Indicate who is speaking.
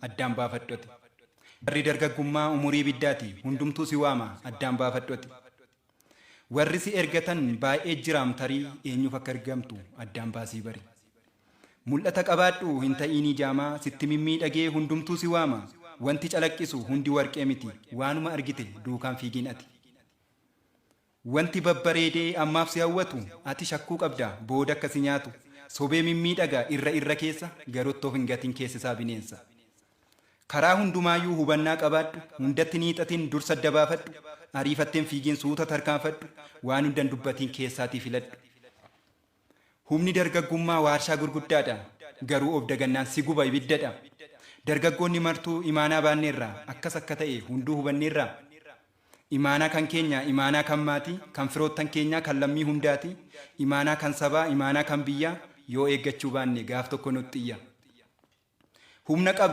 Speaker 1: addaan baafadhu ati. Barri dargaggummaa umurii ibiddaati, hundumtuu si waama, addaan baafadhu ati. Warri si ergatan baay'ee jiraam tarii, eenyuuf akka ergamtu addaan baasii bari. Mul'ata qabaadhu, hin ta'iinii jaamaa, sitti mimmiidhagee hundumtuu si waama. Wanti calaqqisu hundi warqee miti, waanuma argite duukaan fiigiin ati. Wanti babbareedee ammaaf si hawwatu, ati shakkuu qabda booda akka si nyaatu. Sobee mimmiidhaga irra irra keessa, garuuttoof hin gatin keessisaa bineensa. Karaa hundumaayyuu hubannaa qabaadhu, hundatti niixatin dursa adda baafadhu, ariifatteen fiigiin suuta tarkaanfadhu, waan hundan dubbatiin keessaatii filadhu. Humni dargaggummaa waarshaa gurguddaadha, garuu of dagannaan si guba ibiddadha. Dargaggoonni martuu imaanaa baanneerra, akkas akka ta'e hunduu hubanneerra. Imaanaa kan keenya, imaanaa kan maatii, kan firoottan keenyaa, kan lammii hundaati, imaanaa kan sabaa, imaanaa kan biyyaa, yoo eeggachuu baanne gaaf tokko nutti iyya. Humna qabdu